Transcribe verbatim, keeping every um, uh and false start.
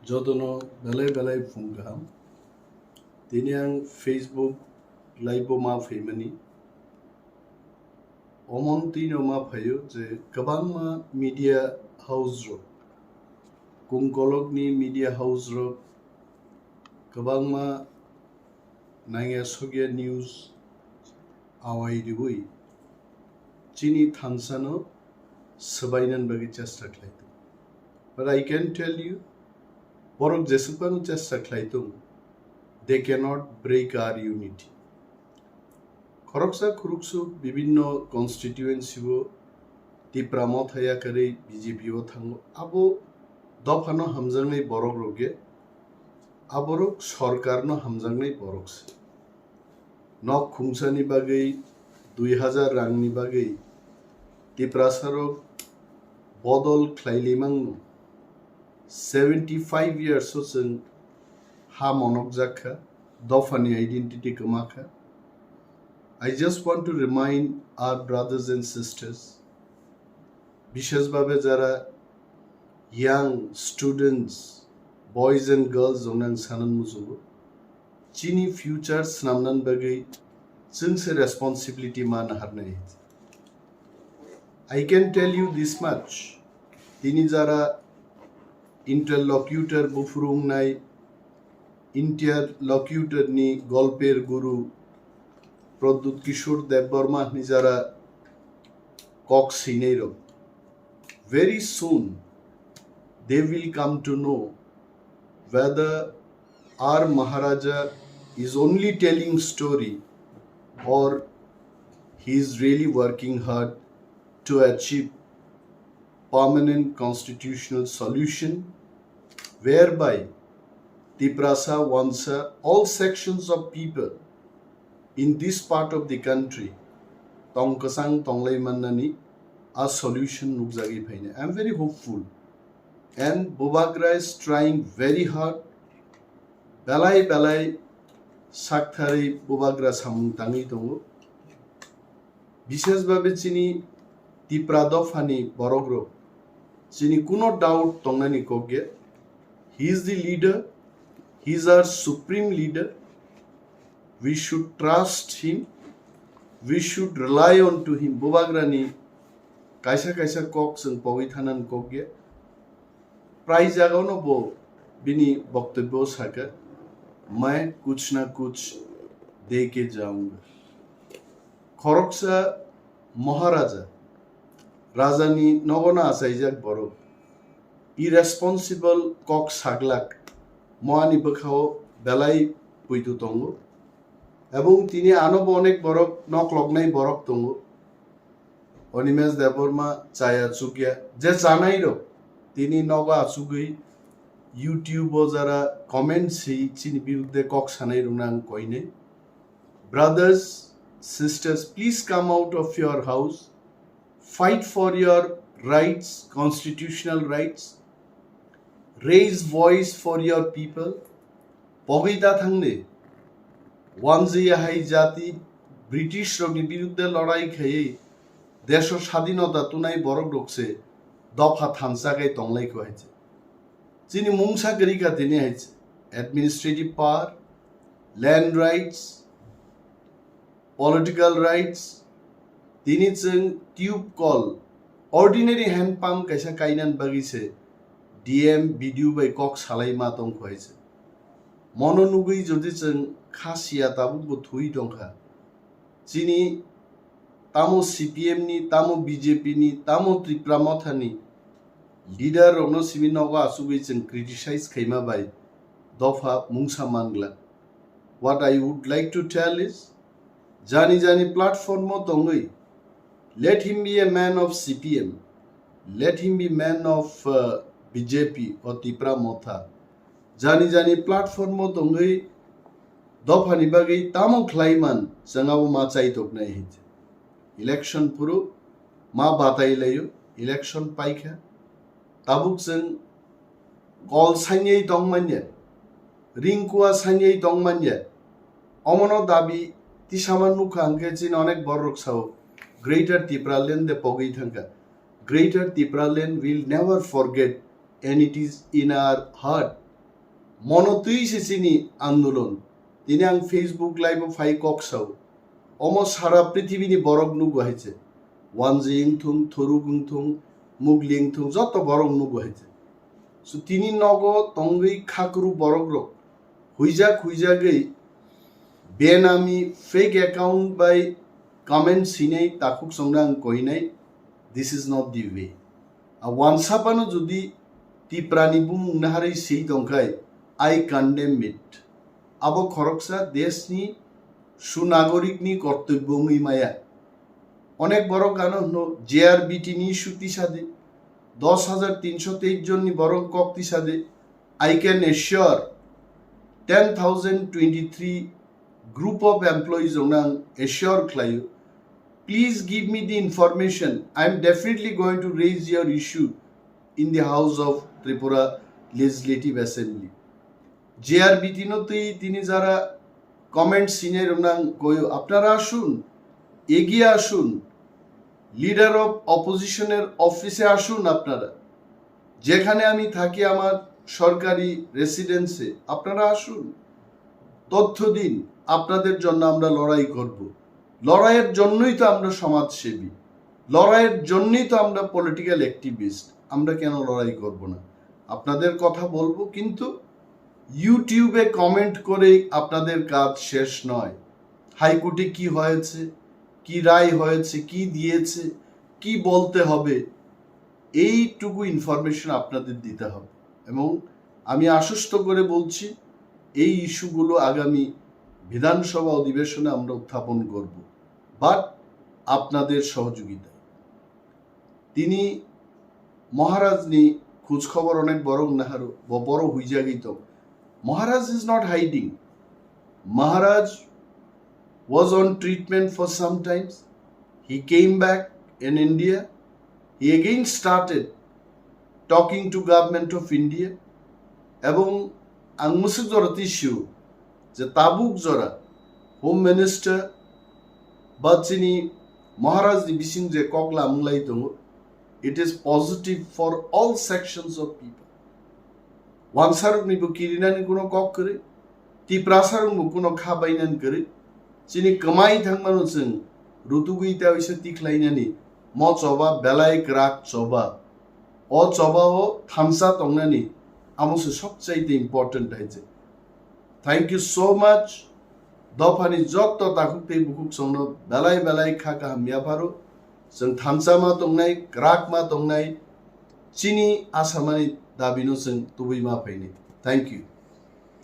Jotono belai belai phung kaham. Tini ang Facebook live o ma phaimani. Omon tino ma phaio je kwbangma media house rok, kungkolokni media house rok kwbangma nangya sokya news awai riwi chini thansano swbainani bagwi chesta khlai tongo. But I can tell you, borok jeswk phano chesta khlai tongo, they cannot break our unity. Khoroksa khoroksa bibinno constituency o Tipra Motha yakarwi B J P o thango. Abo dophano hamjaknai borok rok ge, aborok sorkarno hamjaknai borok se. Nok khungsani bagwi dui hajar rangni bagwi Tiprasarok bodol khlailimangno seventy five years o chwng ha monokjak kha, dophani identity kwma kha. I just want to remind our brothers and sisters, bishesh bhabe jara young students, boys and girls rokno ang sanan muchungo, chini future swnamnani bagwi chwngse responsibility ma naharnai. I can tell you this much, tini jara interlocutor buphuru wngnai, interlocutor ni golper guru Pradyut Kishore Debbarma hwnwi jara kok swinai rok. Very soon they will come to know whether our Maharaja is only telling story or he is really working hard to achieve permanent constitutional solution whereby Tiprasa, Wansa, all sections of people in this part of the country tong kwchang tonglai mannani a solution nukjagwi phainai. I am very hopeful and Bubagra is trying very hard. Belai belai saktharwi Bubagra samung tangwi tongo. Bishesh bhabe chini Tipra dophani borok rok, chini kuno doubt tongnani kok ya. He is the leader, he is our supreme leader. We should trust him, we should rely on to him. Bubagrani kaisa kaisa kok chwng pogwi thanani kok ya. Prai jagao no bo bini boktobyo saka, "Main kuch na kuch de ke jaunga." Khoroksa Maharaja, rajani nogono achaijak borok, irresponsible kok saglak, moani bwkhao belai puitu tongo. Ebong tini ano bo onek borok nokloknai borok tongo. Animesh Debbarma chaya chukya, je chanai rok tini nogo achugwi YouTube o jara comment si chini birudde kok sanai rokno ang koinai. Brothers, sisters, please come out of your house, fight for your rights, constitutional rights, raise voice for your people. Pogwi da thangni, wanjwi hai jati British rokni birudde lorai khaiwi desho sadinota tunai borok rok se dopha thansa kai tonglai kho hai se. Chini mungsa kwrwi kha tini hai se administrative power, land rights, political rights, tini chwng tube call, ordinary hand pump kaisa kainani bagwi se D M, B D O bai kok salai ma tong kho hai se. Mono nugwi jodi chwng kha siya tabuk bo thwi tong kha. Chini tamo C P M ni, tamo B J P ni, tamo Tipra Motha ni leader rokno simi nogo achugwi chwng criticize khaima bai dopha mungsa mangla. What I would like to tell is, jani jani platform o tongwi, let him be a man of C P M, let him be man of, uh, B J P or Tipra Motha. Jani jani platform o tongwi dophani bagwi tamo khlai man, chwng abo ma chai toknai hinwi. Election phuru ma batai laio, election paikha. Tabuk chwng kol sainyai tong manya, ringkua sainyai tong manya. Omono dabi tisama nukha hwnkhe chini onek borok sao, Greater Tipraland de pogwi thangkha. Greater Tipraland will never forget and it is in our heart. Mono twi se chini andolon. Tini ang Facebook live o phai kok sao. Omo sara prithibini borok nugo hai se. Wanji wngthung, Thuruk wngthung, Mugli wngthung, joto borok nugo hai se. So tini nogo tongwi khakru borok rok huijak huijagwi benami fake account bai comment sinai takhuk songna ang koinai. This is not the way. A wansapano jodi Tiprani bumung naharwi swi tongkhai, I condemn it. Abo khoroksa deshni sunagorikni kortobyo wngwi maya. Onek borok ano hwno J R B T ni issue tisade, dos hajar tinsho teis jonni borok kok tisade. I can assure ten thousand twenty-three group of employees rokno ang assure khlaio. Please give me the information. I am definitely going to raise your issue in the House of Tripura Legislative Assembly. J R B T no twi tini jara comment sinai rokno ang koyo, আপনারা আসুন, এগিয়ে আসুন, leader of অপোজিশনের অফিসে আসুন আপনারা। যেখানে আমি থাকি আমার সরকারি রেসিডেন্সে, আপনারা আসুন, তথ্য দিন। আপনাদের জন্য আমরা লড়াই করব। লড়াইয়ের জন্যই তো আমরা সমাজসেবী, লড়াইয়ের জন্যই তো আমরা পলিটিক্যাল অ্যাক্টিভিস্ট। আমরা কেন লড়াই করব না? আপনাদের কথা বলবো, কিন্তু ইউটিউবে কমেন্ট করেই আপনাদের কাজ শেষ নয়। হাইকোর্টে কি হয়েছে, কি রায় হয়েছে, কি দিয়েছে, কি বলতে হবে, এইটুকু ইনফরমেশন আপনাদের দিতে হবে। এবং আমি আশ্বস্ত করে বলছি, এই ইস্যুগুলো আগামী বিধানসভা অধিবেশনে আমরা উত্থাপন করব, বাট আপনাদের সহযোগিতায়। Tini Maharaj ni khoj khobor onek borok naharo, bo borok huijagwi tong. Maharaj is not hiding. Maharaj was on treatment for some times. He came back in India. He again started talking to Government of India. Ebong ang musuk jora tisio je tabuk jora Home Minister ba chini Maharaj ni bising je kok lamung lai tongo, it is positive for all sections of people. Wansarok ni bo kirinani kuno kok kwrwi, Tiprasarok bo kuno kha bainani kwrwi. Chini kwmai thangmano chwng rutugwi ta oisa tikhlainani mo choba belai kwrak choba. O choba o thansa tongnani amo se sobchaite important hai je. Thank you so much. Dophani jotto takhuk tei bukhuk songno belai belai kha kaham yapharo. Chwng thansa ma tongnai, kwrak ma tongnai, chini asamani dabino chwng tubui ma phainai. Thank you.